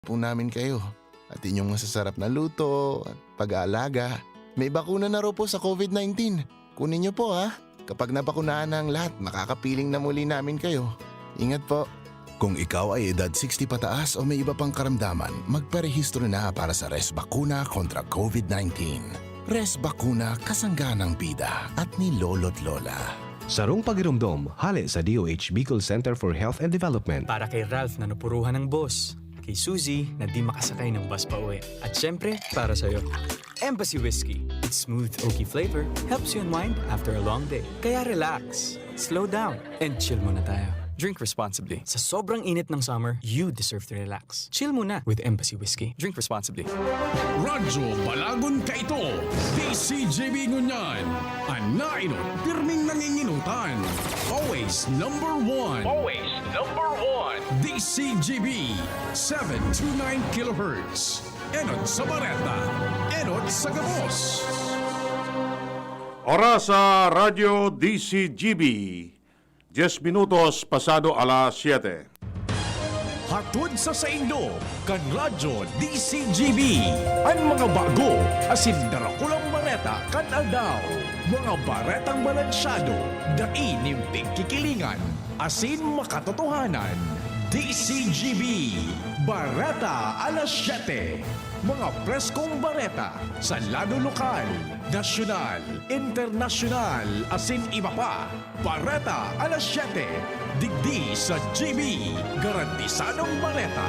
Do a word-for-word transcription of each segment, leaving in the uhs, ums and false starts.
po namin kayo at inyong masasarap na luto at pag-aalaga. May bakuna na raw po sa covid nineteen. Kunin niyo po, ha? Kapag nabakunahan na ang lahat, makakapiling na muli namin kayo. Ingat po. Kung ikaw ay edad sixty pataas o may iba pang karamdaman, magparehistro na para sa Res Bakuna kontra covid nineteen. Res Bakuna, kasangga ng bida at ni Lolo't Lola. Sarong pagiromdom, hale sa D O H Bicol Center for Health and Development. Para kay Ralph na napuruhan ng boss, kay Suzy na di makasakay ng bus pa uwi, at syempre, para sa'yo. Embassy Whiskey. Its smooth, oaky flavor helps you unwind after a long day. Kaya relax, slow down, and chill muna tayo. Drink responsibly. Sa sobrang init ng summer, you deserve to relax. Chill muna with Embassy Whiskey. Drink responsibly. Radyo Balagon Kaito, D C G B ngunyan. An nainot, pirming nanginginutan. Always number one. Always number one. D C G B, seven two nine kilohertz. Enot sa bareta, enot sa gabos. Oras sa Radyo D C G B, diez minutos pasado alas siete. Hatod sa saindo, kan Radyo D C G B, an mga bago asin darakulang bareta kan aldaw. Mga baretang balansyado, dai nin pigkikilingan, asin makatotohanan. D C G B, Bareta alas siete. Mga preskong bareta sa lado lokal, nasyonal, internasyonal, asin iba pa. Bareta alas siete, digdi sa G B, garantisadong bareta.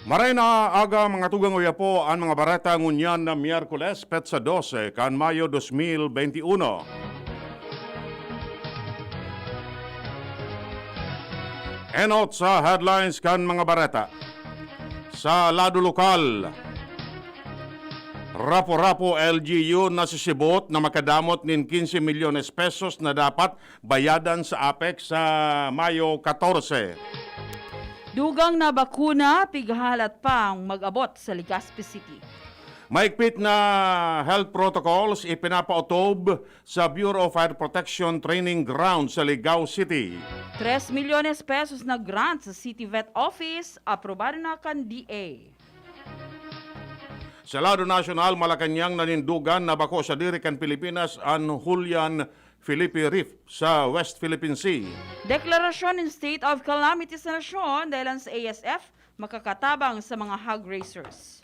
Maray na aga, mga tugang, uya po an mga bareta ngunyan na Miyerkules, petsa dose kan Mayo dos mil benti uno. Enot sa headlines kan mga bareta. Sa lado lokal, Rapu-Rapu L G U nasisibot na makadamot nin quince milyones pesos na dapat bayadan sa APEC sa Mayo katorse. Dugang na bakuna, pighahalat pang mag-abot sa Legazpi City. Maigpit na health protocols ipinapaotob sa Bureau of Fire Protection Training Ground sa Ligao City. Tres milyones pesos na grant sa City Vet Office, aprobado na kan D A. Sa lado nasyonal, Malacañang nanindugan na bako sadiri kan Pilipinas an Julian Felipe Reef sa West Philippine Sea. Deklarasyon nin state of calamity sa nasyon dahilan sa A S F, makakatabang sa mga hog raisers.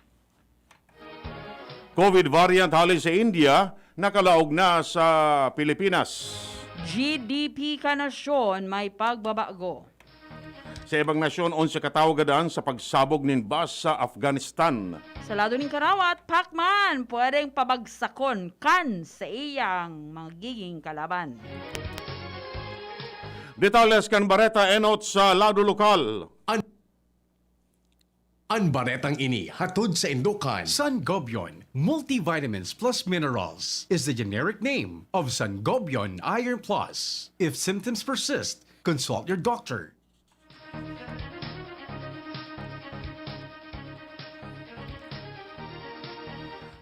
COVID variant hale sa India, nakalaog na sa Pilipinas. G D P kan nasyon may pagbabago. Sa ibang nasyon, onse katawo gadan sa pagsabog nin bus sa Afghanistan. Sa lado nin karawat, Pacman pwedeng pabagsakon kan sa iyang magiging kalaban. Detalles kan bareta enot sa lado lokal. An An baretang ini hatod saindo kan Sangobion Multivitamins Plus Minerals is the generic name of Sangobion Iron Plus. If symptoms persist, consult your doctor.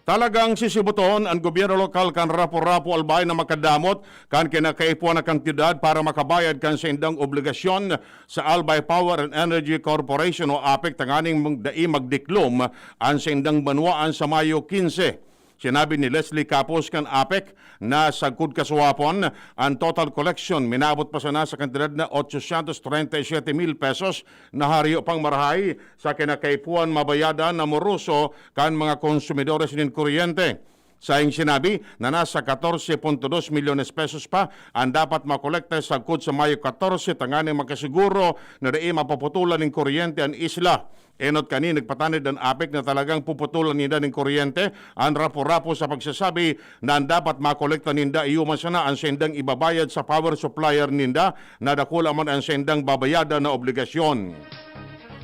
Talagang sisibuton an gobyerno lokal kan Rapu-Rapu Albay na makadamot kan kinakaipuhan na kantidad para makabayad kan saindang obligasyon sa Albay Power and Energy Corporation o APEC tanganing mag-, dai magdiklom an saindang banwaan sa Mayo quince. Sinabi ni Leslie Capos kan APEC na sagkod kasuhapon, an total collection minaabot pa sana sa kantidad na ochocientos treinta y siete mil pesos na hariyo pang marahay sa kinakaipuhan mabayadan na moroso kan mga konsumidores nin kuryente. Saing sinabi na nasa katorse punto dos milyones pesos pa an dapat makolekta sagkod sa Mayo katorse tanganing makasiguro na dai mapaputulan nin kuryente an isla. Enot kani nagpatanid an APEC na talagang puputulan ninda nin kuryente an Rapu-Rapu sa pagsasabi na an dapat makolekta ninda iyo man sana an saindang ibabayad sa power supplier ninda na dakula man an saindang babayadan na obligasyon.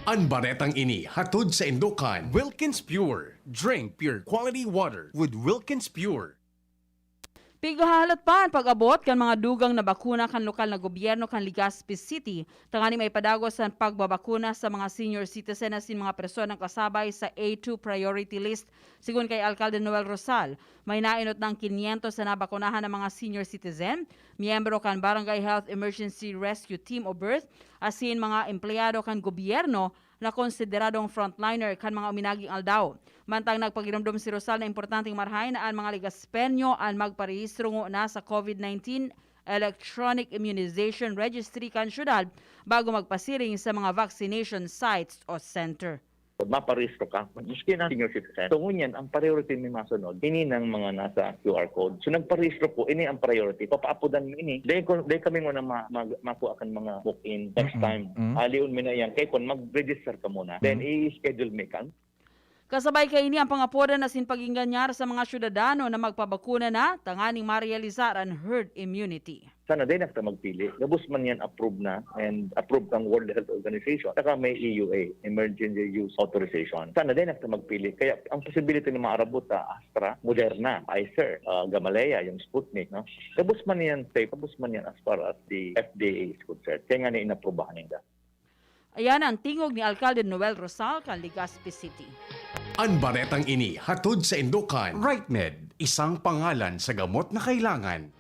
An baretang ini hatod saindo kan Wilkins Pure. Drink pure quality water with Wilkins Pure. Pighahalat pa an pag-abot kan mga dugang na bakuna kan lokal na gobyerno kan Legazpi City, tanganing maipadagos an pagbabakuna sa mga senior citizen asin mga personang kasabay sa A two priority list. Sigon kay Alkalde Noel Rosal, may naenot nang kinyentos na nabakunahan na mga senior citizen, miyembro kan Barangay Health Emergency Rescue Team o BERT, asin mga empleyado kan gobyerno na konsideradong frontliner kan mga uminaging aldaw. Mantang nagpagiromdom si Rosal na importanteng marahay na an mga Legazpeño an magparehistro ngona sa COVID nineteen Electronic Immunization Registry kan syudad bago magpasiring sa mga vaccination sites o center. Maparehistro ka, maski na senior citizen. So, ngunyan, ang priority may masunod, ini ng mga nasa Q R code. So, nagparehistro ko, ini ang priority. Papaapodan mo ini. Dahil, ko, dahil kami muna ma, mag, makuha kan mga walk-in first Mm-mm. time. Mm. Alion mo na yan. Kaya kung mag-register ka muna, then Mm. i-schedule mo ka. Kasabay kaini ang pangapodan asin pag-inganyar sa mga syudadano na magpabakuna na tanganing marealisar an herd immunity. Sana dai na kita magpili. Gabos man yan approved na and approved ng World Health Organization. Saka may E U A, Emergency Use Authorization. Sana dai na kita magpili. Kaya ang posibilidad na maarabot sa Astra, Moderna, Pfizer, ah, Gamaleya, yung Sputnik, no? Gabos man yan safe, gabos man yan as far as the F D A is concerned. Kaya nga na inaprubahan nila. Ayan ang tingog ni Alkalde Noel Rosal kan Legazpi City. An baretang ini hatod saindo kan RightMed, isang pangalan sa gamot na kailangan.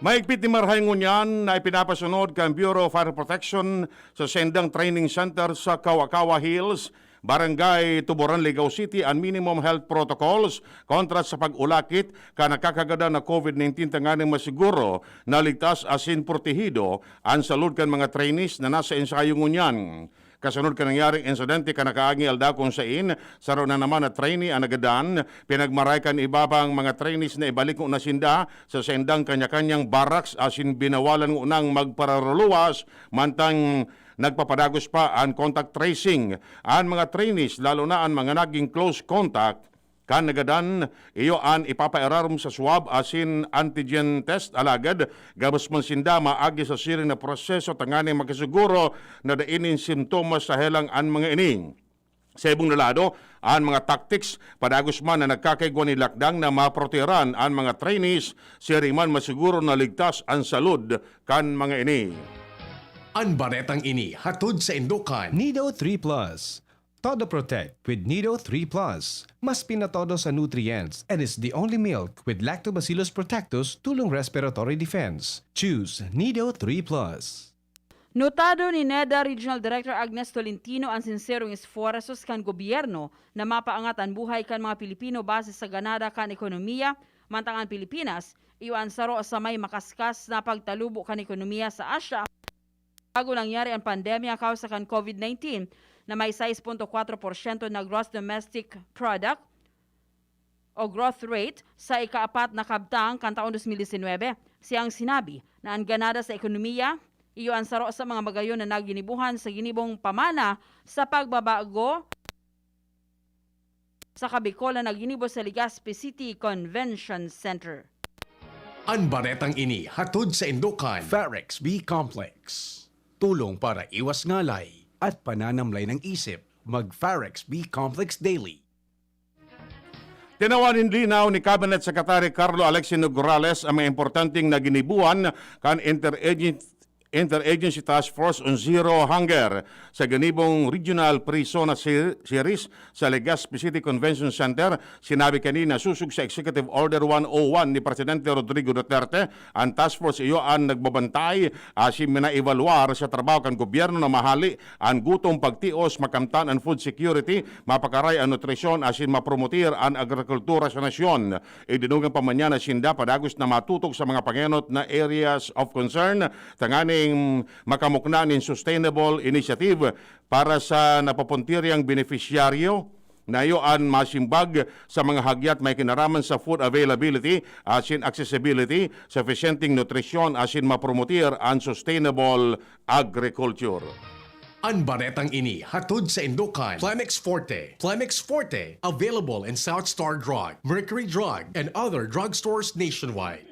Mahigpit ni marahay ngunyan na ipinapasunod kan Bureau of Fire Protection sa sendang training center sa Cauacao Hills, Barangay Tuburan, Ligao City, an minimum health protocols kontra sa pag-ulakit kan nakakagadan na COVID nineteen, tanganing masiguro na ligtas asin protehido an salud kan mga trainees na nasa ensayo ngunyan. Kasunod kan nangyaring insidente kan nakaaging aldaw, kung sain saro na naman na trainee an nagadan, pinagmaray kan iba pang mga trainees na ibalik ngona sinda sa saindang kanya-kanyang barracks asin binawalan ngunang magpararuluwas, mantang nagpapadagos pa an contact tracing. An mga trainees, lalo na an mga naging close contact kan nagadan, iyo an ipapairarom sa swab asin antigen test. Alagad gabos man sinda maagi sa siring na proseso tanganing makasiguro na dai nin simptomas sa helang an mga ini. Sa ibong na lado, an mga tactics padagos man na nagkakaigwa nin lakdang na maproteheran an mga trainees, siring man masiguro na ligtas an salud kan mga ini. An baretang ini hatod saindo kan Nido three Plus. Todo Protect with Nido three Plus. Mas pinatodo sa nutrients and is the only milk with Lactobacillus protectus tulong respiratory defense. Choose Nido three Plus. Notado ni NEDA Regional Director Agnes Tolentino an sinserong esfuerzos kan gobyerno na mapaangat an buhay kan mga Pilipino base sa ganada kan ekonomiya, mantang an Pilipinas iyo an saro sa may makaskas na pagtalubo kan ekonomiya sa Asia. Bago nangyari an pandemya kawsa kan COVID nineteen, na may sais punto kwatro porsyento na gross domestic product o growth rate sa ikaapat na kabtang kan taong dos mil disinwebe. Siyang sinabi na an ganada sa ekonomiya, iyo an saro sa mga magayon na naginibuhan sa ginibong pamana sa pagbabago sa Kabicol na naginibo sa Legazpi City Convention Center. An baretang ini hatod saindo kan Farex B Complex. Tulong para iwas ngalay at pananamlay ng isip. Mag Farex B Complex Daily. Tinawan nin linaw ni Cabinet Secretary Carlo Alexi Nograles ang mga importanteng naginibuhan kan interagen-, Interagency Task Force on Zero Hunger sa ginibong Regional Pre-Zona Se-, Series sa Legazpi City Convention Center. Sinabi kanina, sosog sa Executive Order one oh one ni Presidente Rodrigo Duterte, an task force iyo an nagbabantay asin minaibalwar sa trabaho kan gobyerno na mahali an gutom, pagtios, makamtan an food security, mapakaray an nutrisyon asin mapromotir an agrikultura sa nasyon. Idinugang pa man niya na sinda padagos na matutok sa mga pangenot na areas of concern tanganing makamukna nin sustainable initiative para sa napupuntiryang benepisyaryo na iyo an masimbag sa mga hagyat may kinaraman sa food availability asin accessibility, sufficient nutrisyon asin mapromotir an sustainable agriculture. An baretang ini hatod saindo kan Plemex Forte. Plemex Forte, available in South Star Drug, Mercury Drug, and other drugstores nationwide.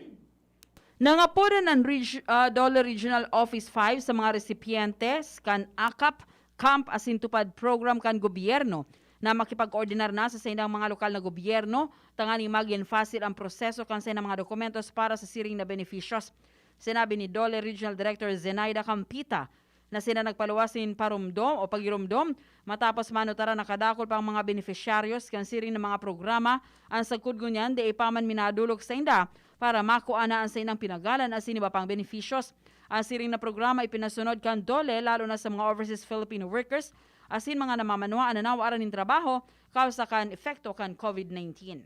Nangapodan an reg-, ah, DOLE Regional Office five sa mga recipientes kan akap, camp asin tupad program kan gobyerno na makipag-koordinar na sa saindang mga lokal na gobyerno tanganing magin fasil ang proseso kan saindang mga dokumentos para sa siring na benepisyos. Sinabi ni DOLE Regional Director Zenaida Campita na sinda nagpaluwas nin paromdom o pagiromdom matapos manutaran na kadakul pa ang mga benepisyaryos kan siring na mga programa. An sagkod ngunyan, dai pa man minadolok sainda para makua na an saindang pinagalan asin iba pang benepisyos. An siring na programa ipinasunod kan DOLE lalo na sa mga overseas Filipino workers asin mga namamanwaan na nawaran nin trabaho kausa kan epekto kan COVID nineteen.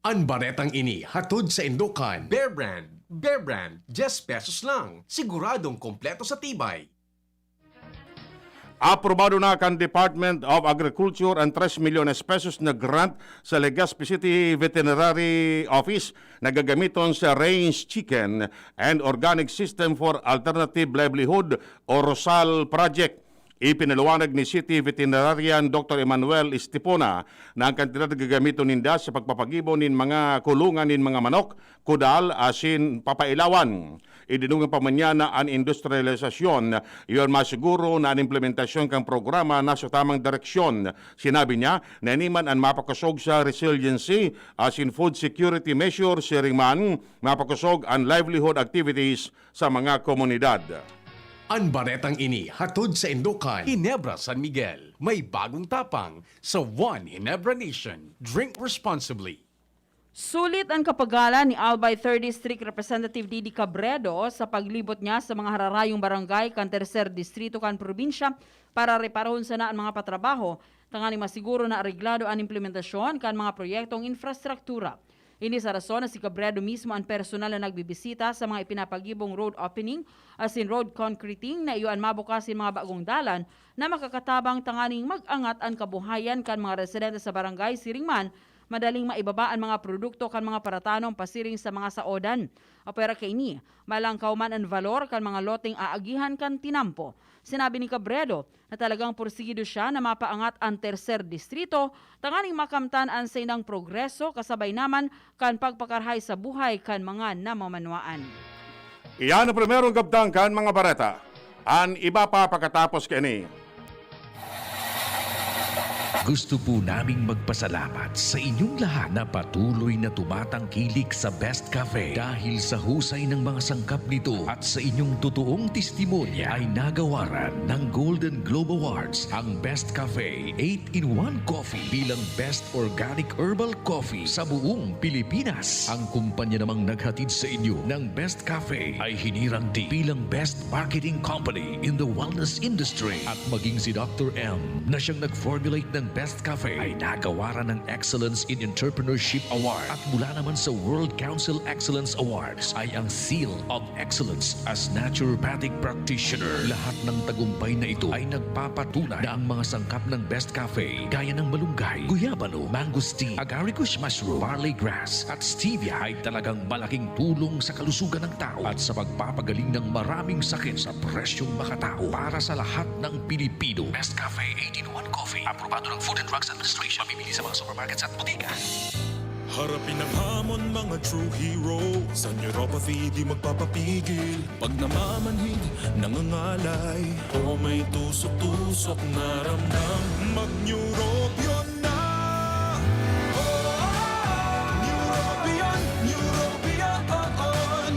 An baretang ini hatod saindo kan Bear Brand. Bear Brand, diyes pesos lang. Siguradong kompleto sa tibay. Aprobado na kan Department of Agriculture ang tres milyones pesos na grant sa Legazpi City Veterinary Office na gagamiton sa Range Chicken and Organic System for Alternative Livelihood o ROSAL Project. Ipinaliwanag ni City Veterinarian Doktor Emmanuel Estipona na ang kantidad gagamiton ninda sa pagpapagibo nin mga kulungan nin mga manok, kudal asin papailawan. Idinungan pa man niya na an industrialisasyon iyon masiguro na an implementasyon kan programa nasa tamang direksyon. Sinabi niya na ini man an mapakosog sa resiliency asin food security measures, siring man mapakosog an livelihood activities sa mga komunidad. An baretang ini hatod saindo kan Ginebra San Miguel, may bagong tapang sa One Ginebra Nation. Drink responsibly. Sulit an kapagalan ni Albay Third District Representative Didi Cabredo sa paglibot niya sa mga hararayong barangay kan Tercer Distrito kan probinsya para reparahon sana an mga patrabaho tanganing masiguro na areglado an implementasyon kan mga proyektong infrastruktura. Ini sa rason na si Cabredo mismo an personal na nagbibisita sa mga ipinapagibong road opening asin road concreting na iyo an mabukas nin mga bagong dalan na makakatabang tanganing mag-angat an kabuhayan kan mga residente sa barangay siring man madaling maibaba an mga produkto kan mga paratanom pasiring sa mga saodan. Apwera kaini, malangkaw man an valor kan mga loteng aagihan kan tinampo. Sinabi ni Cabredo na talagang porsigido siya na mapaangat an Tercer Distrito tanganing makamtan an saindang progreso kasabay naman kan pagpakarahay sa buhay kan mga namamanwaan. Iyan ang primerong kabtang kan mga bareta. An iba pa pakatapos kaini. Gusto po naming magpasalamat sa inyong lahat na patuloy na tumatangkilik sa Best Cafe. Dahil sa husay ng mga sangkap nito at sa inyong totoong testimonya, ay nagawaran ng Golden Globe Awards ang Best Cafe eight-in-one Coffee bilang Best Organic Herbal Coffee sa buong Pilipinas. Ang kumpanya namang naghatid sa inyo ng Best Cafe ay hinirang din bilang Best Marketing Company in the Wellness Industry. At maging si Doctor M na siyang nag-formulate ng Best Cafe ay nagawaran ng Excellence in Entrepreneurship Award. At mula naman sa World Council Excellence Awards ay ang Seal of Excellence as Naturopathic Practitioner. Lahat ng tagumpay na ito ay nagpapatunay na ang mga sangkap ng Best Cafe, gaya ng malunggay, guyabano, mangosteen, agaricus mushroom, barley grass, at stevia ay talagang malaking tulong sa kalusugan ng tao at sa pagpapagaling ng maraming sakit sa presyong makatao para sa lahat ng Pilipino. Best Cafe eight-in-one Coffee, aprobado ng Food and Drugs Administration. Mabibili sa mga supermarkets at botika. Harapin ang hamon, mga true heroes. Sa neuropathy, di magpapapigil. Pag namamanhid, nangangalay, o may tusok-tusok na ramdam, mag-Neurobion na! Oh, Neurobion, Neurobion, oh, oh.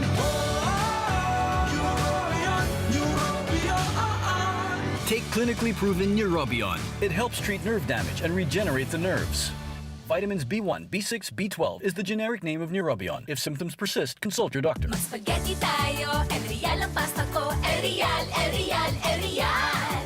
Neurobion, Neurobion, oh, oh. Take clinically proven Neurobion. It helps treat nerve damage and regenerate the nerves. Vitamins B one, B six, B twelve is the generic name of Neurobion. If symptoms persist, consult your doctor. Mag-spaghetti tayo, El Real ang pasta ko. El Real, El Real, El Real.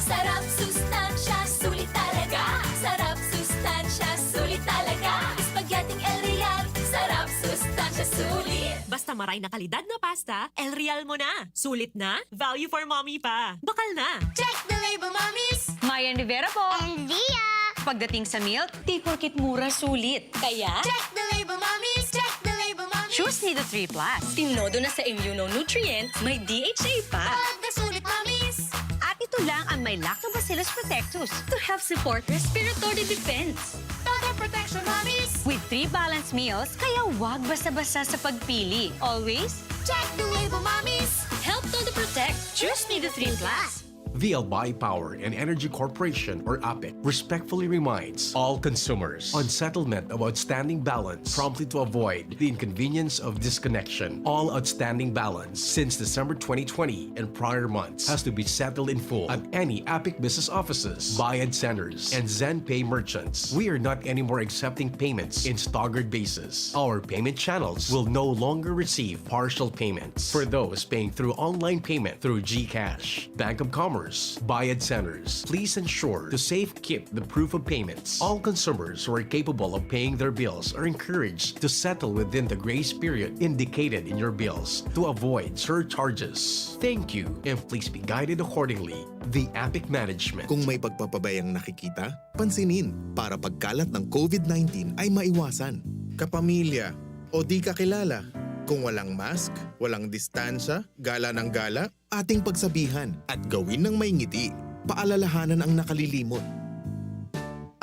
Sarap, sustansya, sulit talaga. Sarap, sustansya, sulit talaga. Spaghetti El Real. Sarap, sustansya, sulit. Basta maray na kalidad na pasta, El Real mo na. Sulit na, value for mommy pa. Bakal na. Check the label, mommies! Mayan Rivera po. And Dia! Pagdating sa milk, di porkit mura, sulit. Kaya, Check the label, mommies! Check the label, mommies! Choose Nido three plus. Tinodo na sa immunonutrient, may D H A pa. Pag nasulit, mommies! At ito lang ang may Lactobacillus protectus to help support respiratory defense. Total protection, mommies! With three balanced meals, kaya wag basta-basta sa pagpili. Always, Check the label, mommies! help todo protect. Choose Nido three plus. The Albay Power and Energy Corporation, or APEC, respectfully reminds all consumers on settlement of outstanding balance promptly to avoid the inconvenience of disconnection. All outstanding balance since December twenty twenty and prior months has to be settled in full at any APEC business offices, Bayad Centers, and ZenPay merchants. We are not anymore accepting payments in staggered basis. Our payment channels will no longer receive partial payments. For those paying through online payment through GCash, Bank of Commerce, Bayad Centers, please ensure to safekeep the proof of payments. All consumers who are capable of paying their bills are encouraged to settle within the grace period indicated in your bills to avoid surcharges. Thank you, and please be guided accordingly. The APEC Management. Kung may pagpapabayang nakikita, pansinin para pagkalat ng COVID nineteen ay maiwasan. Kapamilya o di kakilala, kung walang mask, walang distansya, gala ng gala, ating pagsabihan at gawin ng may ngiti. Paalalahanan ang nakalilimot.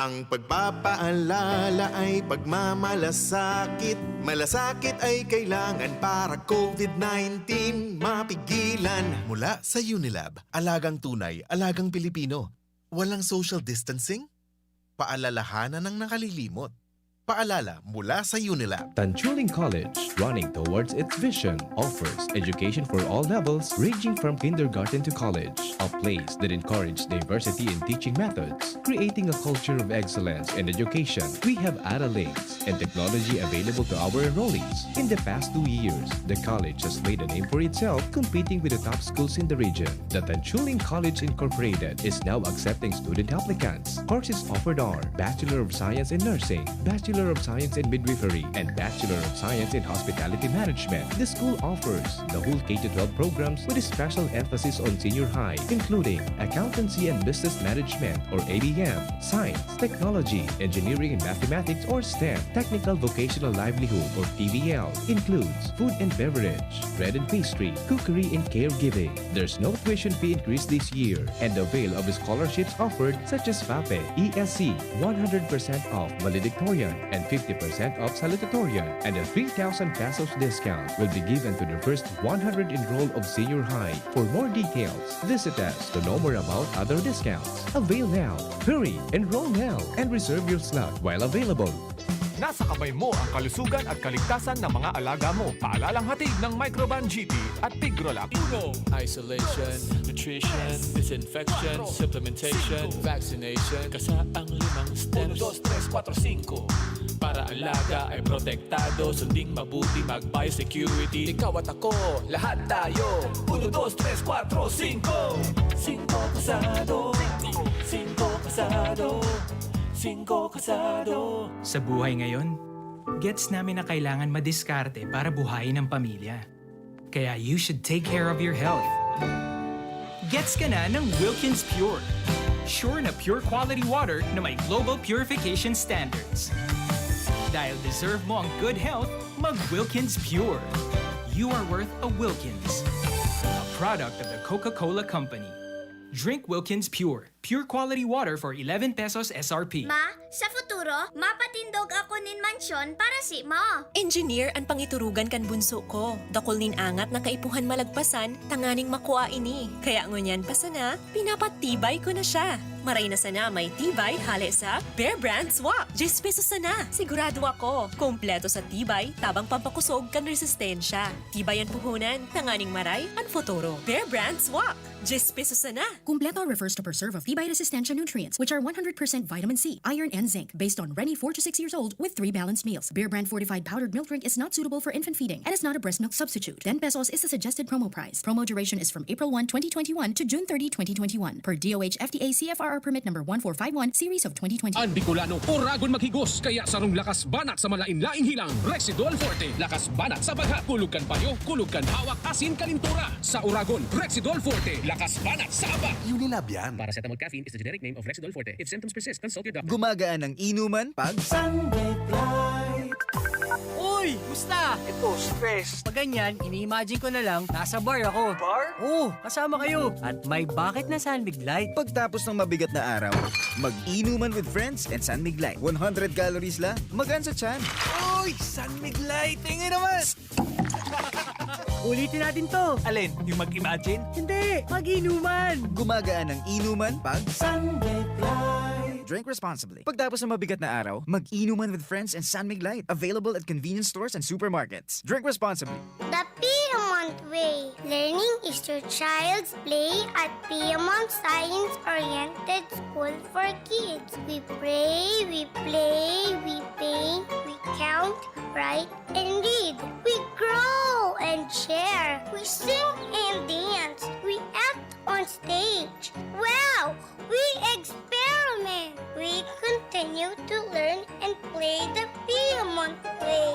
Ang pagpapaalala ay pagmamalasakit. Malasakit ay kailangan para COVID nineteen mapigilan. Mula sa Unilab, alagang tunay, alagang Pilipino. Walang social distancing? Paalalahanan ang nakalilimot. Paalala mula sa Unilab. Tanchuling College, running towards its vision, offers education for all levels, ranging from kindergarten to college. A place that encourages diversity in teaching methods, creating a culture of excellence in education. We have ARA links and technology available to our enrollees. In the past two years, the college has made a name for itself, competing with the top schools in the region. The Tanchuling College Incorporated is now accepting student applicants. Courses offered are Bachelor of Science in Nursing, Bachelor of Science in Midwifery, and Bachelor of Science in Hospitality Management. The school offers the whole K to twelve programs with a special emphasis on senior high, including Accountancy and Business Management or A B M, Science, Technology, Engineering and Mathematics or STEM, Technical Vocational Livelihood or T V L, includes food and beverage, bread and pastry, cookery and caregiving. There's no tuition fee increase this year, and avail of scholarships offered such as FAPE, E S C, one hundred percent off valedictorian and fifty percent off salutatorian, and a three thousand pesos discount will be given to the first one hundred enrolled of senior high. For more details, visit us to know more about other discounts. Avail now! Hurry! Enroll now! And reserve your slot while available! Nasa kamay mo ang kalusugan at kaligtasan ng mga alaga mo. Paalalang hatid ng Microban G T at Pigrolac. Uno, isolation, nutrition, disinfection, supplementation, vaccination. Kasa ang limang steps. Uno, dos, tres, kwatro, singko. Para alaga ay protektado, sunding mabuti, mag-biosecurity. Ikaw at ako, lahat tayo. Uno, dos, tres, kwatro, singko. Singko kasado. Singko kasado. Singko kasado. Sa buhay ngayon, gets namin na kailangan madiskarte para buhayin ang pamilya. Kaya you should take care of your health. Gets ka na ng Wilkins Pure. Sure na pure quality water na may global purification standards. Dahil deserve mo ang good health, mag Wilkins Pure. You are worth a Wilkins. A product of the Coca-Cola Company. Drink Wilkins Pure. Pure quality water for eleven pesos S R P. Ma, sa futuro, mapatindog ako nin mansyon para si mo. Engineer an pangiturugan kan bunso ko. Dakul nin angat na kaipuhan malagpasan tanganing makua ini. Kaya ngunyan pa sana, pinapatibay ko na siya. Maray na sana may tibay hale sa Bear Brand Swak. Diyes pesos sana. Sigurado ako, kompleto sa tibay, tabang pampakosog kan resistensya. Tibay an puhunan, tanganing maray an futuro. Bear Brand Swak. Diyes pesos sana. Kumpleto refers to preserve of tibay resistensya nutrients, which are one hundred percent vitamin C, iron, and zinc, based on Reni four to six years old with three balanced meals. Bear Brand fortified powdered milk drink is not suitable for infant feeding and is not a breast milk substitute. Ten pesos is the suggested promo price. Promo duration is from April one, twenty twenty-one to June thirty, twenty twenty-one, per D O H F D A C F R R permit number one four five one, series of twenty twenty. Ang Bicolano, Oragon maghigos, kaya sarong lakas banat sa malain-laing hilang, Rexidol Forte. Lakas banat sa bagha, kulog kan payo, kulog kan hawak, asin kalintura. Sa Oragon, Rexidol Forte, lakas banat sa aba. Unilab yan. Paracetamol caffeine is the generic name of Rexidol Forte. If symptoms persist, consult your doctor. Gumagaan ang inuman pag Sunlight Light. Uy! Musta? Ito, stress. Pag ganyan, ini-imagine ko na lang, nasa bar ako. Bar? Oo, kasama kayo. At may bakit na San Mig Light. Pagtapos ng mabigat na araw, mag-inuman with friends and San Mig Light. one hundred calories lang, magaan sa tiyan. Uy! San Mig Light! Tingin naman! Ulitin natin to. Alin? Yung mag-imagine? Hindi, mag-inuman. Gumagaan ang inuman pag Sunlight Light. Drink responsibly. Pagtapos ng mabigat na araw, mag-inuman with friends and San Mig Light. Available at convenience stores and supermarkets. Drink responsibly. The Piedmont Way. Learning is your child's play at Piedmont Science Oriented School for Kids. We pray, we play, we paint, we count, write, and read. We grow and share. We sing and dance. We act on stage. Wow! We experiment. We continue to learn and play the Piedmont way.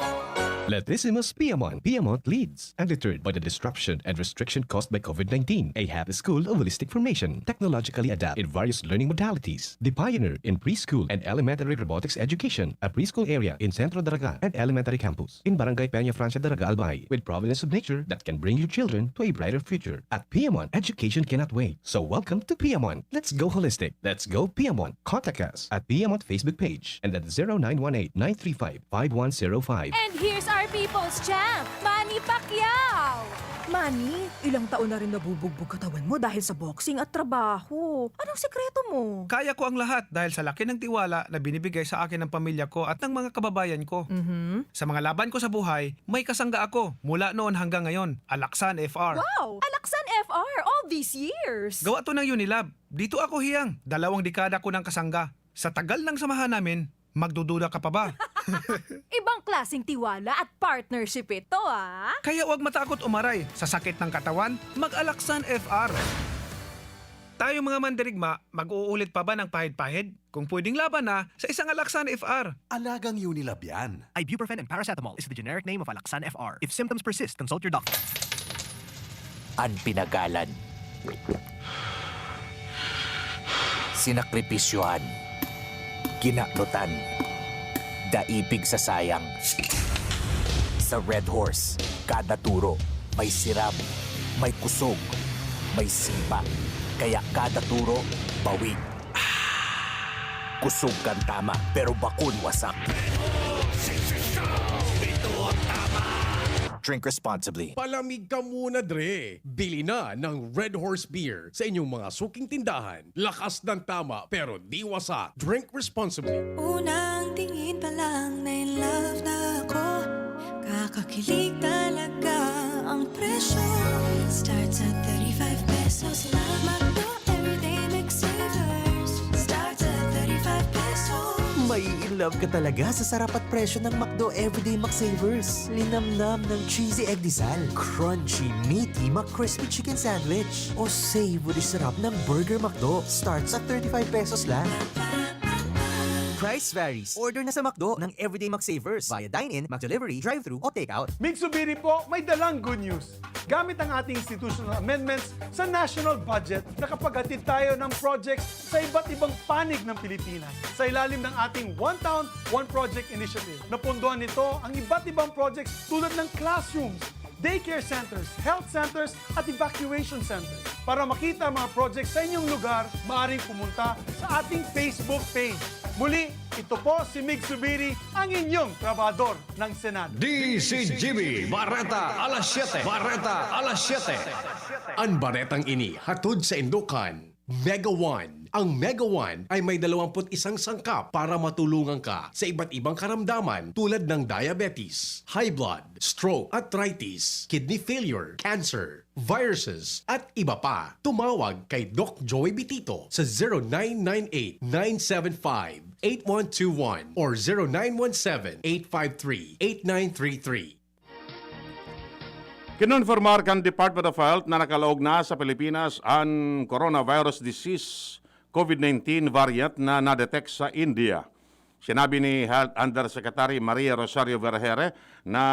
Latissimus Piamon, Piamont leads. Undeterred by the disruption and restriction caused by COVID nineteen, a happy school of holistic formation, technologically adept in various learning modalities, the pioneer in preschool and elementary robotics education, a preschool area in Centro Daraga and elementary campus in Barangay Peña Francia Daraga, Albay, with providence of nature that can bring your children to a brighter future. At Piamon, education cannot wait. So welcome to Piamon. Let's go holistic. Let's go Piamon. Contact us at Piamon Facebook page and at zero nine one eight nine three five five one zero five. And here's our people's champ, Manny Pacquiao! Manny, ilang taon na rin nabubugbog katawan mo dahil sa boxing at trabaho. Anong sekreto mo? Kaya ko ang lahat dahil sa laki ng tiwala na binibigay sa akin ng pamilya ko at ng mga kababayan ko. Mhm. Sa mga laban ko sa buhay, may kasangga ako mula noon hanggang ngayon, Alaksan F R. Wow! Alaksan F R all these years! Gawa to ng Unilab. Dito ako hiyang. Dalawang dekada ko ng kasangga. Sa tagal ng samahan namin, magdududa ka pa ba? Ibang klaseng tiwala at partnership ito, ah! Kaya huwag matakot umaray. Sa sakit ng katawan, mag-Alaksan F R. Tayo mga mandirigma, mag-uulit pa ba ng pahid-pahid? Kung pwedeng laban na, sa isang Alaksan F R. Alagang Unilab yan. Ibuprofen and paracetamol is the generic name of Alaxan F R. If symptoms persist, consult your doctor. An pinagalan. Sinakripisyohan. Ginaklotan. Daipig sa sayang. Sa Red Horse, kada turo, may sirab, may kusog, may sipa. Kaya kada turo, bawig. Kusog kan tama, pero bakun wasak. Drink responsibly. Palamig ka muna, Dre! Bili na ng Red Horse Beer sa inyong mga suking tindahan. Lakas ng tama, pero di wasak. Drink responsibly. Unang tingin pa lang na in love na ako. Kakakilig talaga ang presyo. Starts at thirty-five pesos lang. McDo Everyday McSavers. Starts at thirty-five pesos. Mai-inlove ka talaga sa sarap at presyo ng McDo Everyday McSavers. Linamnam ng cheesy egg disal, crunchy, meaty, McCrispy chicken sandwich, o savory sarap ng Burger McDo. Starts at thirty-five pesos lang. Price varies. Order na sa McDo ng Everyday McSavers via dine-in, McDelivery, drive-thru, o take-out. Mig Zubiri po, may dalang good news. Gamit ang ating institutional amendments sa national budget, nakapaghatid tayo ng projects sa iba't ibang panig ng Pilipinas. Sa ilalim ng ating One Town, One Project Initiative, napondohan nito ang iba't ibang projects tulad ng classrooms, daycare centers, health centers, at evacuation centers. Para makita ang mga projects sa inyong lugar, maaaring pumunta sa ating Facebook page. Muli, ito po si Mig Zubiri, ang inyong trabahador ng Senado. D C G B, Bareta alas siyete. Bareta alas siyete. An baretang ini hatod saindo kan Mega One. Ang Mega One ay may dalawampu't isang sangkap para matulungan ka sa iba't ibang karamdaman tulad ng diabetes, high blood, stroke, arthritis, kidney failure, cancer, viruses, at iba pa. Tumawag kay Doc Joey Bitito sa zero nine nine eight nine seven five eight one two one or zero nine one seven eight five three eight nine three three. Kinonfirmar kan Department of Health na nakalaog na sa Pilipinas an coronavirus disease COVID nineteen variant na na-detect sa India. Sinabi ni Health Undersecretary Maria Rosario Vergeire na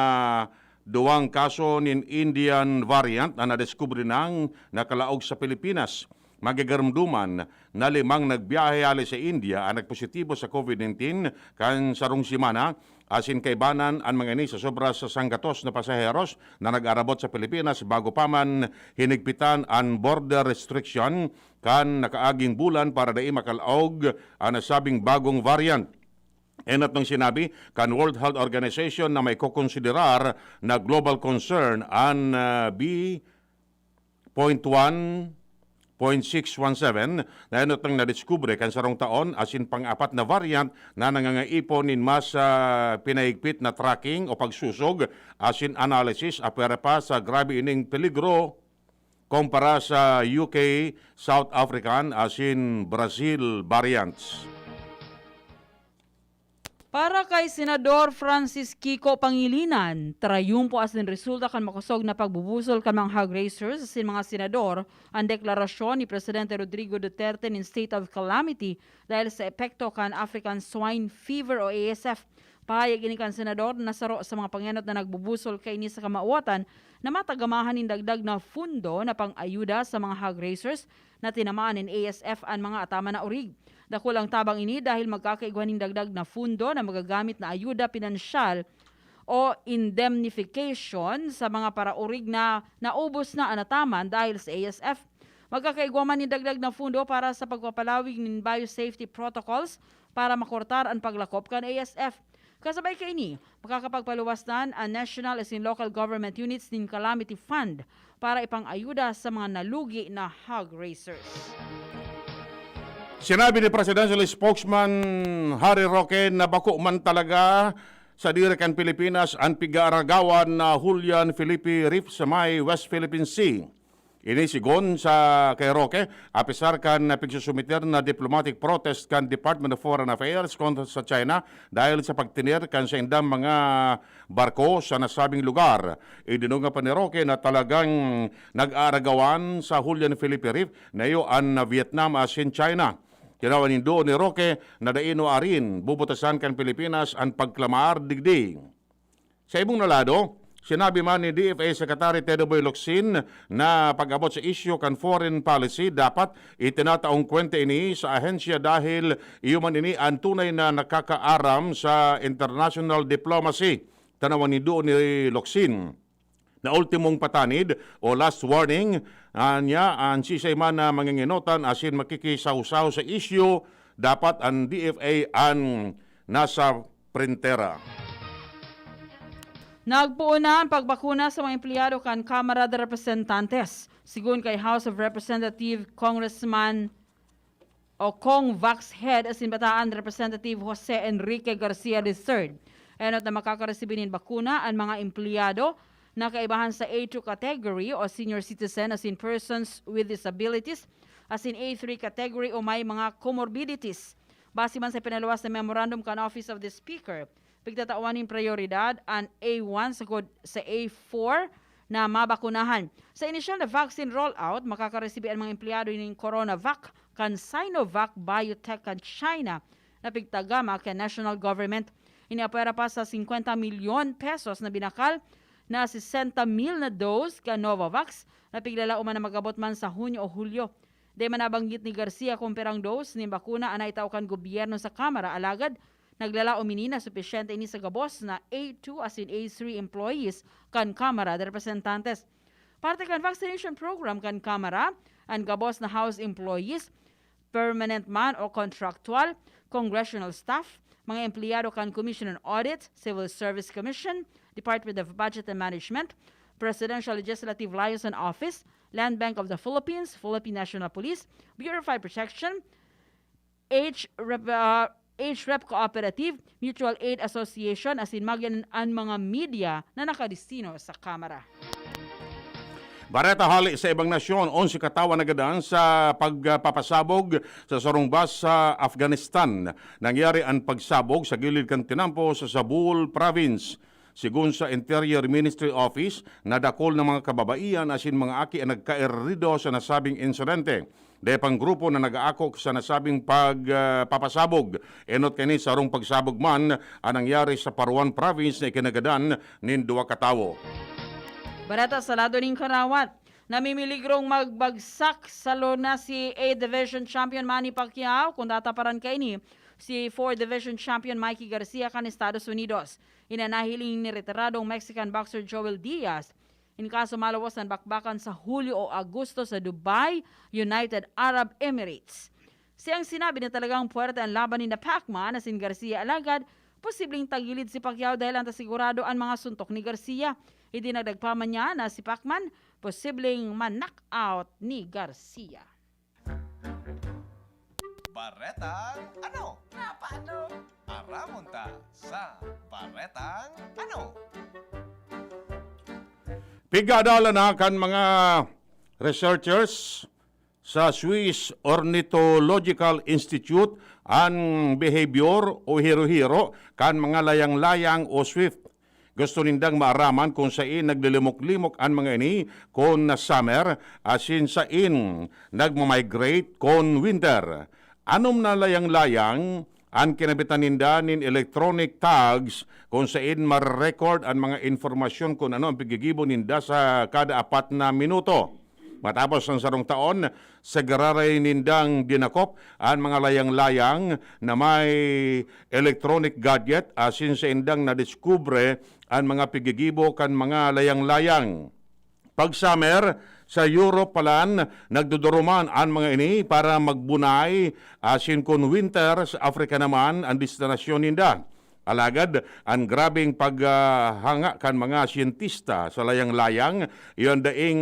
duwang kaso nin Indian variant na nadiskubre nang nakalaog sa Pilipinas. Magigarumduman na limang nagbiyahe hali sa India ang nagpositibo sa COVID nineteen kan sarong semana, asin kaibanan an mga ini sa sobra sa sanggatos na pasaheros na nag-arabot sa Pilipinas bago pa man hinigpitan an border restriction kan nakaaging bulan para dai makalaog an nasabing bagong variant. Enot nang sinabi kan World Health Organization na may kokonsiderar na global concern an, ah, B point one, point six one seven na enot nang nadiskubre kan sarong taon asin pang-apat na variant na nangangaipo nin mas, ah, pinahigpit na tracking o pagsusog asin analysis, apwera pa sa grabe ining peligro kumpara sa U K, South African asin Brazil variants. Para kay Senador Francis Kiko Pangilinan, trayumpo asin resulta kan makosog na pagbubusol kan mga hog raisers asin mga senador an deklarasyon ni Presidente Rodrigo Duterte nin state of calamity dahil sa epekto kan African Swine Fever o A S F. Pahayag ini kan senador na saro sa mga pangenot na nagbubusol kaini sa kamawotan na matagamahan nin dagdag na fundo na pang-ayuda sa mga hog raisers na tinamaan nin A S F an mga ataman na orig. Dakul ang tabang ini dahil magkakaigwa nin dagdag na fundo na magagamit na ayuda pinansyal o indemnification sa mga paraorig na naubos na an ataman dahil sa A S F. Magkakaigwa man nin dagdag na fundo para sa pagpapalawig nin biosafety protocols para makortar an paglakop kan A S F. Kasabay kaini, makakapagpaluwas an national asin local government units nin calamity fund para ipang-ayuda sa mga nalugi na hog raisers. Sinabi ni Presidential Spokesman Harry Roque na bako man talaga sa diri kan Pilipinas an pigaaragawan na Julian Felipe Reef sa may West Philippine Sea. Ini sigon sa kay Roque, apisar kan pigsusumiter na diplomatic protest kan Department of Foreign Affairs kontra sa China dahil sa pagtener kan saindang mga barko sa nasabing lugar. Idinunga pa ni Roque na talagang nag-aaragawan sa Julian Felipe Reef na iyo an Vietnam asin China. Tinawan nindo ni Roque na dai no arin bubutasan kan Pilipinas an pagklamar digdi. Sa ibong na lado, sinabi man ni D F A Secretary Tedo Boy Locsin na pag-abot sa isyu kan foreign policy, dapat itinataong kwenta ini sa ahensya dahil iyo man ini an tunay na nakakaaram sa international diplomacy. Tanawan nindo ni Locsin na ultimong patanid o last warning, ah, niya an sisay man na manginginotan asin makikisawsaw sa isyu, dapat an D F A an nasa printera. Nagpoon na an pagbakuna sa mga empleyado kan Kamara de Representantes. Sigon kay House of Representative Congressman o Cong Vax Head asin Bataan Representative Jose Enrique Garcia the third. Enot na makakaresibi nin bakuna an mga empleyado na kaibahan sa A two category o senior citizen asin persons with disabilities asin A three category o may mga comorbidities. Base man sa pinaluwas na memorandum kan Office of the Speaker, pigtatawan nin prioridad an A one sagkod sa A four na mabakunahan. Sa inisyal na vaccine rollout, makakaresibi an mga empleyado nin CoronaVac kan Sinovac Biotech kan China na pigtagama kan national government. Ini apwera pa sa singkwenta milyon pesos na binakal na sesenta mil na dose kan Novavax na piglalaoman na mag-abot man sa Hunyo o Hulyo. Dai man nabanggit ni Garcia kung pirang dose nin bakuna an naitao kan gobyerno sa Kamara, alagad naglalaom ini na supisyente ini sa gabos na A two asin A three employees kan Kamara de Representantes. Parte kan vaccination program kan Kamara, an gabos na House employees, permanent man o contractual, congressional staff, mga empleyado kan Commission on Audit, Civil Service Commission, Department of Budget and Management, Presidential Legislative Liaison Office, Land Bank of the Philippines, Philippine National Police, Bureau of Fire Protection, H-Rep, ah, H-Rep Cooperative, Mutual Aid Association, asin magyan an mga media na nakadestino sa Kamara. Bareta hale sa ibang nasyon, onse katawan nagadan sa pagpapasabog sa sarong bus sa Afghanistan. Nangyari an pagsabog sa gilid kan tinampo sa Zabul Province. Sigon sa Interior Ministry Office, nadakol na mga kababaihan asin mga aki an nagkaerido sa nasabing insidente. Dai pang grupo na nag-aako sa nasabing pag, ah, papasabog. Enot kani sarong pagsabog man an nangyari sa Parwan Province na ikinagadan nin duwa ka tawo. Bareta sa lado nin karawat. Namimiligrong magbagsak sa lona si A Division Champion Manny Pacquiao kung tataparan kaini si Four Division Champion Mikey Garcia kan Estados Unidos. Ini an nahiling ni retiradong Mexican boxer Joel Diaz. In kaso maluwas an bakbakan sa Hulyo o Agosto sa Dubai, United Arab Emirates. Siyang sinabi na talagang puwerte an laban ninda Pacman asin Garcia, alagad posibleng tagilid si Pacquiao dahil anta sigurado an mga suntok ni Garcia. Idinagdag pa man niya na si Pacman posibleng ma-knockout ni Garcia. Baretang ano? Nga paano? Aramon ta sa Baretang ano? Pigadalan na kan mga researchers sa Swiss Ornithological Institute an behavior o hiro-hiro kan mga layang-layang o swift. Gusto nindang maaraman kung sain naglilimok-limok an mga ini kon summer, asin sain nagmamigrate kon winter. Anom na layang-layang an kinabitan ninda nin electronic tags kung sain marerecord an mga impormasyon kun ano an piggigibo ninda sa kada apat na minuto. Matapos ang sarong taon, sagararay nindang dinakop an mga layang-layang na may electronic gadget asin saindang nadiskubre an mga piggigibo kan mga layang-layang. Pag summer, sa Europe palan nagduduruman an mga ini para magbunay, asin kun winter, sa Africa naman an destinasyon ninda. Alagad, an grabeng paghanga kan mga siyentista sa layang-layang, iyo an daing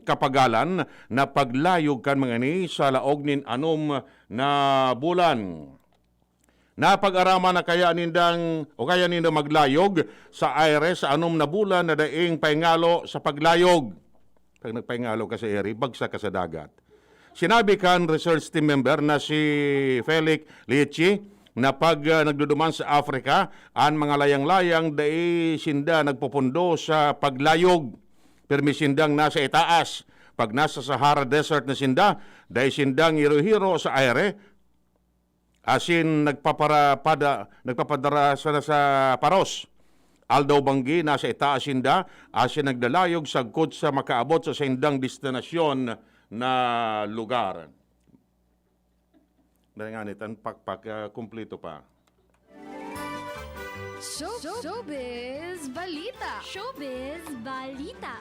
kapagalan na paglayog kan mga ini sa laog nin anom na bulan. Napag-araman na kaya nindang o kaya nindang maglayog sa aire sa anom na bulan na daing pahingalo sa paglayog. Pag nagpahingalo ka sa aire, bagsak ka sa dagat. Sinabi kan research team member na si Felix Lichi na pag ah, nagduduman sa Africa, an mga layang-layang dai sinda nagpupundo sa paglayog. Pirmi sindang nasa itaas. Pag nasa Sahara Desert na sinda, dai sindang hiro-hiro sa aire, asin nagpaparapada, nagpapadara sa, sa paros. Aldaw banggi, nasa itaas sinda, asin naglalayog sagkod sa makaabot sa saindang destinasyon na lugar. Dahil nga nito, ang pakpak, ah, kumplito pa. Show, showbiz balita. Showbiz balita.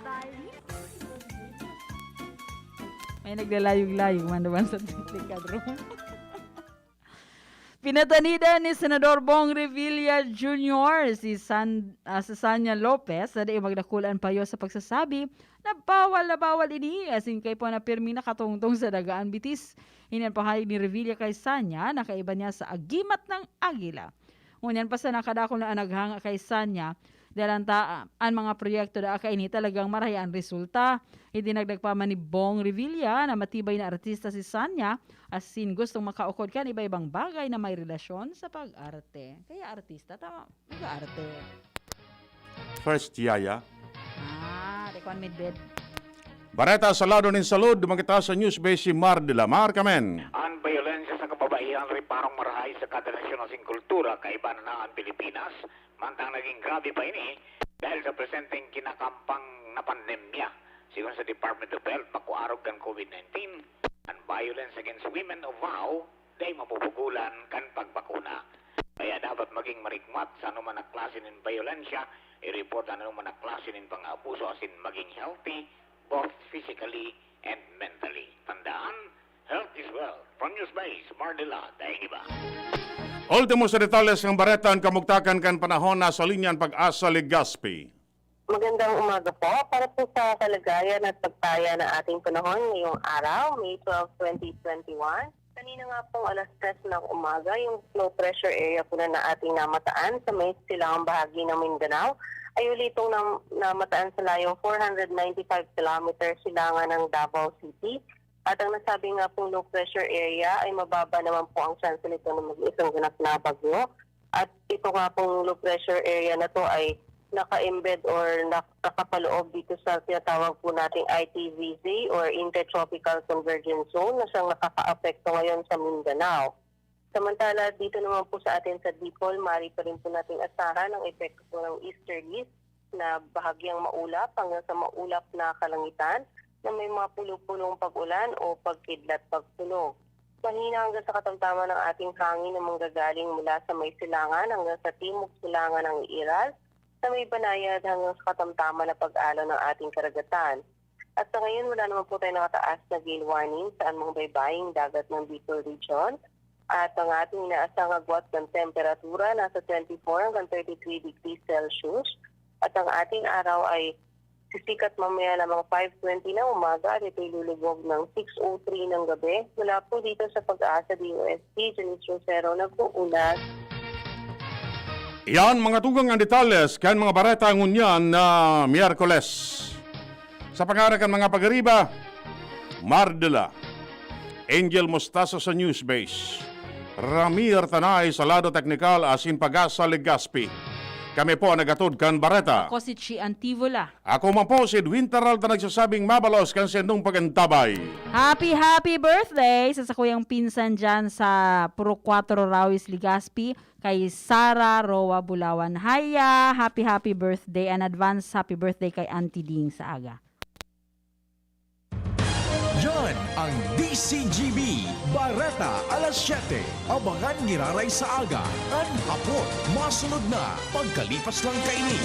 May naglalayog-layog man naman sa technical room. Pinatanidan ni Senador Bong Revilla Junior si San, ah, si Sanya Lopez na dai magdakul an payo sa pagsasabi na bawal na bawal ini, asin kaipuhan na pirmi nakatongtong sa daga an bitis. Ini an pahayag ni Revilla kay Sanya na kaiba niya sa agimat ng agila. Ngunyan pa sana kadakul na an naghanga kay Sanya, dahil an ta-, an mga proyekto na kaini talagang marahay an resulta. Idinagdag pa man ni Bong Revilla na matibay na artista si Sanya, asin gustong makaukod kan iba-ibang bagay na may relasyon sa pag-arte. Kaya artista, tama, mag-aarte. First yaya. Ah, di ko an midbed. Bareta sa lado nin salud, duman kita sa News Base si Mar de la Mar, kamen. An bayolensya sa kababaihan riparong marahay sa kada nasyon asin kultura, kaiba na na an Pilipinas, mantang naging grabe pa ini dahil sa presenteng kinakampang na pandemya. Sigon sa Department of Health, makuarog kan COVID nineteen, an violence against women o VAW dai mabubugolan kan pagbakuna. Kaya dapat maging marigmat sa anoman na klase nin bayolensya, i-report an anoman na klase nin pang-aabuso asin maging healthy, both physically and mentally. Tandaan, health is wealth. From News Base, Mardela, Daingiba. Ultimo sa detalles ng bareta, an kamugtakan kan panahon, nasa linya an Pag-asa Legazpi. Magandang umaga po. Para po sa kalagayan at pagpaya ng ating panahon ngayong araw, May twelve, twenty twenty-one. Kanina nga pong alas tres ng umaga, yung low pressure area po na, na ating namataan sa may silangang bahagi ng Mindanao ay uli itong nam- namataan sa layong four hundred ninety-five kilometers silangan ng Davao City. At ang nasabi nga pong low pressure area ay mababa naman po ang tsansa nito na maging isang ganap na bagyo. At ito nga pong low pressure area na to ay naka-embed or nak- nakapaloob dito sa tinatawag po nating I T V Z or Intertropical Convergence Zone na siyang nakakaapekto ngayon sa Mindanao. Samantala, dito naman po sa atin sa Bicol, maaari pa rin po nating asahan ang epekto po ng easterlies na bahagyang maulap hanggang sa maulap na kalangitan na may mga pulo-pulong pag-ulan o pagkidlat-pagsunog. Mahina hanggang sa katamtaman ang ating hangin na manggagaling mula sa may silangan hanggang sa timog silangan ng Iiral, sa may banayad hanggang sa katamtaman na pag-alon ng ating karagatan. At sa ngayon, wala naman po tayong nakataas na gale warning sa anumang baybaying dagat ng Bicol Region. At ang ating inaasahang agwat ng temperatura nasa twenty-four hanggang thirty-three degrees Celsius. At ang ating araw ay sisikat mamaya ng mga five twenty ng umaga at ito'y lulubog ng six oh three ng gabi. Mula po dito sa Pag-asa D O S T, Janice Rosero nag-uulat. Iyan mga tugang ang detalles kan mga bareta ngunyan na Miyerkules. Sa pangaran kan mga pagariba, Mardela, Angel Mostaza sa Newsbase, Ramir Tanay sa lado teknikal asin Pag-asa Legazpi. Kami po ang nagatod kan bareta. Ako si Chi Antivola. Ako man po si Edwin Peralta nagsasabing mabalos kan sendong pagantabay. Happy, happy birthday sa sakuyang pinsan dyan sa Puro Cuatro Rawis, Legazpi, kay Sara Roa Bulawan. Haya, happy, happy birthday and advance happy birthday kay Auntie Ding sa aga. Yan ang D C G B, Bareta alas siyete. Abangan giraray sa aga, kan hapon. Masunod na, pagkalipas lang kaini.